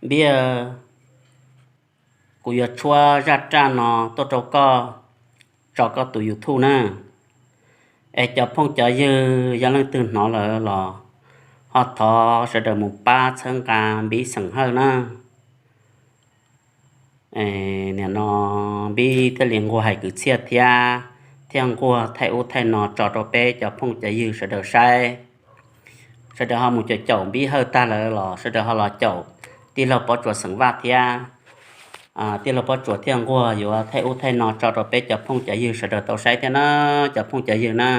Npib, kuv yuav tshuab zaj raj no tuaj rau koj tso koj tus YouTube na. Es cov phooj cov ywg yog leej twg hnov lawm los ho thov sawv daws mus pab txhawb nqa Npib xeem Hawj na. Nim no Npib thiaj li nquag hais kwv txhiaj thiab, thiaj nquag thaij ub thaij no tso rau peb cov phooj cov ywg sawv daws saib. Sawv daws ho mus caum caum Npib Hawj tag lawm los sawv daws ho los caum tij laug Pob Tsuas xeem Vaj thiab. Tij laug Pob Tsuas thiaj nquag yuav thaij ub thaij no tso rau peb cov phooj cov ywg sawv daws tau saib thiab na, cov phooj cov ywg na.